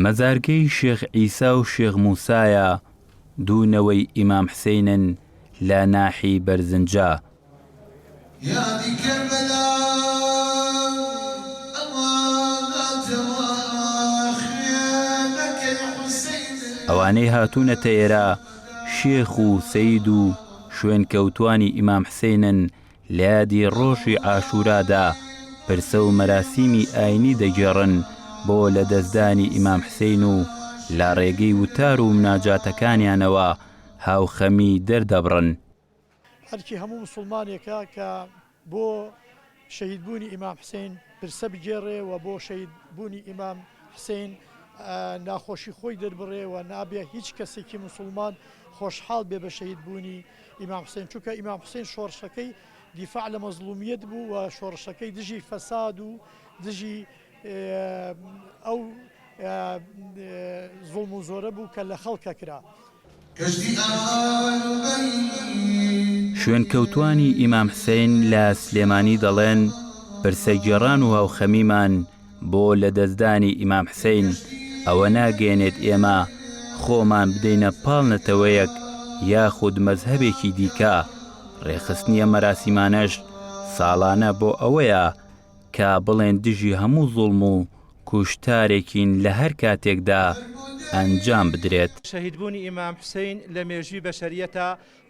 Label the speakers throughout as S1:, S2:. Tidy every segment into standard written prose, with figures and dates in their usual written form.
S1: مەزارگەی شێخ عیسا و شێخ موسایە دوو نەوەی ئیمام حسینن لە ناحی بەرزنجە. ئەوانەی هاتوونەتە ئێرە شێخ و سەید و شوێنکەوتووانی ئیمام حسینن لە یادی ڕۆژی عاشوورادا پرسە و مەراسیمی ئاینی دەگێڕن بۆ لەدەستدانی ئیمام حسین و لە ڕێگەی وتار و مناجاتەکانیانەوە هاوخەمی دەردەبڕن.
S2: ئەرکی هەموو موسوڵمانێکە کە بۆ شەهید بوونی ئیمام حسین پرسە بگێڕێ و بۆ شەهید بوونی ئیمام حسین ناخۆشی خۆی دەربڕێ و نابێ هیچ کەسێکی موسوڵمان خۆشحاڵ بێ بە شەهید بوونی ئیمام حسین چونکە ئیمام حسین شۆڕشەکەی دیفاع لە مەزڵومیەت بوو و شۆڕشەکەی دژی فەساد و دژی ئەو زوڵم و زۆرە بوو کە لە خەڵکە کرا.
S1: شوێنکەوتووانی ئیمام حسین لە سلێمانی دەڵێن، پرسەگێڕان و هاوخەمیمان بۆ لەدەستدانی ئیمام حسین ئەوە ناگەیەنێت ئێمە خۆمان بدەینە پاڵ نەتەوەیەک یاخود مەزهەبێکی دیکە، ڕێکخستنی ئەم مەراسیمانەش ساڵانە بۆ ئەوەیە کە بڵێن دژی هەموو زوڵم و کوشتارێکین لە هەر کاتێکدا ئەنجام بدرێت.
S3: شەهیدبوونی ئیمام حوسەین لە مێژووی بەشەریەتا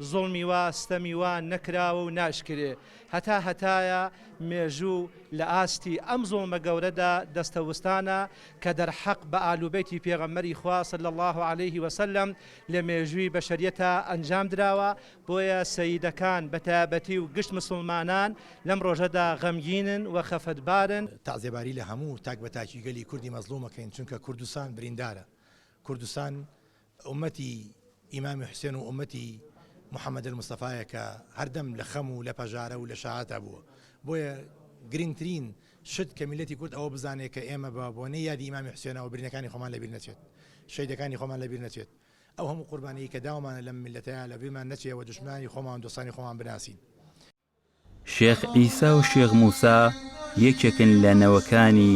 S3: زوڵمی وا، ستەمی وا نەکراوە و ناشکرێ. هەتا هەتایە مێژوو لە ئاستی ئەم زوڵمە گەورەدا دەستەوستانە کە دەرحەق بە ئالوبەیتی پێغەمبەری خوا صلی اللە علیه وسلم لە مێژووی بەشەریەتا ئەنجام دراوە، بۆیە سەیدەکان بە تایبەتی و گشت مسوڵمانان لەم ڕۆژەدا غەمگینن و خەفەتبارن.
S4: تەعزیەباری لە هەموو تاک بە تاکی گەلی کوردی مەزڵوم ئەکەین چونکە کوردستان بریندارە کوردستان ئومەتی ئیمامی حوسێن و ئومەتی محمد المستەفایە کە هەردەم لە خەم و لە پەژارە و لە شەهاتا بووە بۆیە گرنگترین شت کە میللەتی کورد ئەوە بزانێت کە ئێمە بە بۆنەی یادی ئیمامی حوسێنەوە برینەکانی خۆمان لەبیر نەچێت شەیدەکانی خۆمان لەبیر نەچێت ئەو هەموو قوربانیەی کە داومانە لەم میللەتەیا لەبیرمان نەچێ و دوشمنانی خۆمان و دۆستانی خۆمان بناسین.
S1: شێخ عیسا و شێخ موسا یەکێکن لە نەوەکانی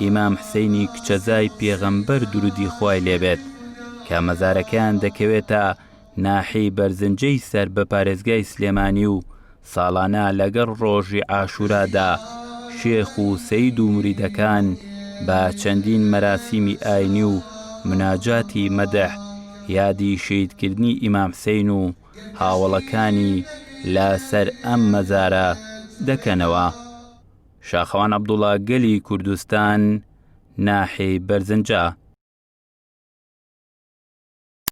S1: ئیمام حسەینی کچەزای پێغەمبەر درودی خوای لێبێت کە مەزارەکەیان دەکەوێتە ناحیەی بەرزنجەی سەر بە پارێزگای سلێمانی و ساڵانە لەگەڵ ڕۆژی عاشورادا شێخ و سەید و مریدەکان بە چەندین مەراسیمی ئاینی و مناجاتی مەدح یادی شەهیدکردنی ئیمام حسین و هاوەڵەکانی لە سەر ئەم مەزارە دەکەنەوە. شاخەوان عەبدوڵا گەلی کوردستان، ناحیەی بەرزنجە.